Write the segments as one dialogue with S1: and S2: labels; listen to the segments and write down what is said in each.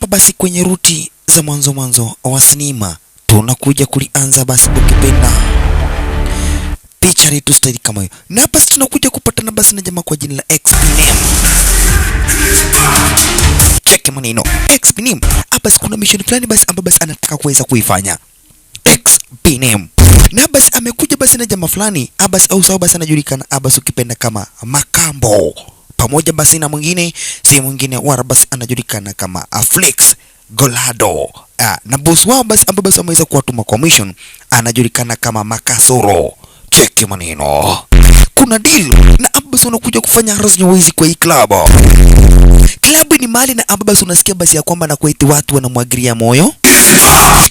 S1: Hapa basi kwenye ruti za mwanzo mwanzo wa sinema tunakuja kulianza basi ukipenda picha letu staili kama hiyo, na hapa sisi tunakuja kupatana basi na jamaa kwa jina la XP Name. Cheki maneno XP Name. Hapa si kuna mission fulani basi ambayo basi anataka kuweza kuifanya XP Name, na basi amekuja basi na jamaa fulani abas au sawa basi anajulikana abas ukipenda kama Makambo, pamoja basi na mwingine si mwingine wala basi anajulikana kama Flix Golado. Na boss wao basi ambaye basi ameweza kuwatuma kwa mission anajulikana kama Makasoro. Cheki maneno, kuna deal na Abbas unakuja kufanya rasmi wizi kwa hii club. Club ni mahali na Abbas unasikia basi ya kwamba na kuiti watu wanamwagilia moyo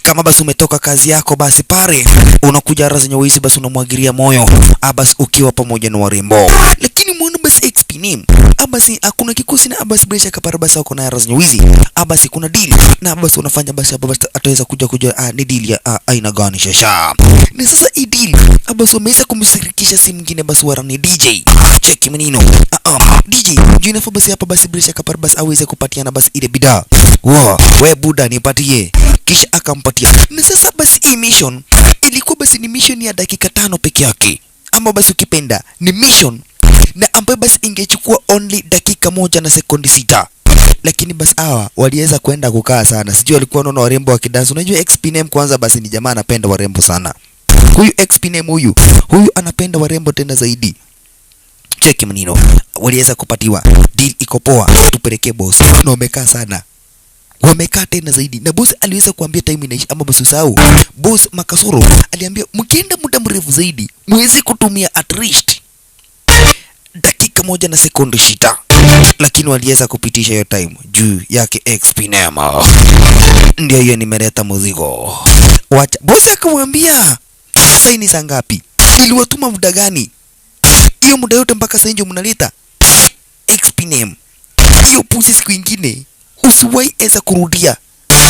S1: kama basi umetoka kazi yako basi pare unakuja raha zenye wizi basi unamwagilia moyo abas ukiwa pamoja na warembo. Lakini muone basi XP name abasi hakuna kikosi na abas bila shaka pare basi wako na raha zenye wizi abasi kuna deal na abas unafanya basi abas ataweza kuja kujua ni deal ya aina gani shasha. Na sasa hii deal abas wameweza kumshirikisha si mwingine basi wala ni DJ. Cheki maneno DJ ndio inafaa basi hapa basi bila shaka pare basi aweze kupatiana basi ile bidhaa. Wow, we buda nipatie, kisha akampatia. Na sasa basi hii mission ilikuwa basi ni mission ya dakika 5 peke yake, ama basi ukipenda ni mission na ambayo basi ingechukua only dakika 1 na sekundi 6. Lakini basi hawa waliweza kwenda kukaa sana, sijui walikuwa wanaona warembo wakidansi. Unajua XP Name kwanza basi ni jamaa anapenda warembo sana. Huyu XP Name huyu anapenda warembo tena zaidi. Cheki manino, waliweza kupatiwa deal iko poa, tupelekee boss, na wamekaa sana wamekaa tena zaidi, na boss aliweza kuambia time inaisha, ama boss usahau, boss Makasoro aliambia mkienda muda mrefu zaidi mwezi kutumia at least dakika 1 na sekundi 6, lakini waliweza kupitisha hiyo time juu yake XP Name. Ndio hiyo nimeleta mzigo. Wacha boss akamwambia sasa ni saa ngapi? Niliwatuma muda gani? Hiyo muda yote mpaka sasa ndio mnaleta XP Name. Hiyo pusi siku ingine usiwahi eza kurudia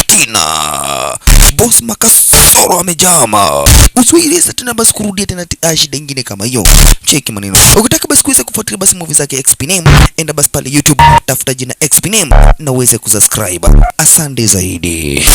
S1: tena. Boss Makasoro amejama, usiwahi eza tena basi kurudia tena shida ingine kama hiyo. Cheki maneno, ukitaka basi kuweza kufuatilia basi movie zake XP Name, enda basi pale YouTube, tafuta jina XP Name na uweze kusubscribe. Asante zaidi.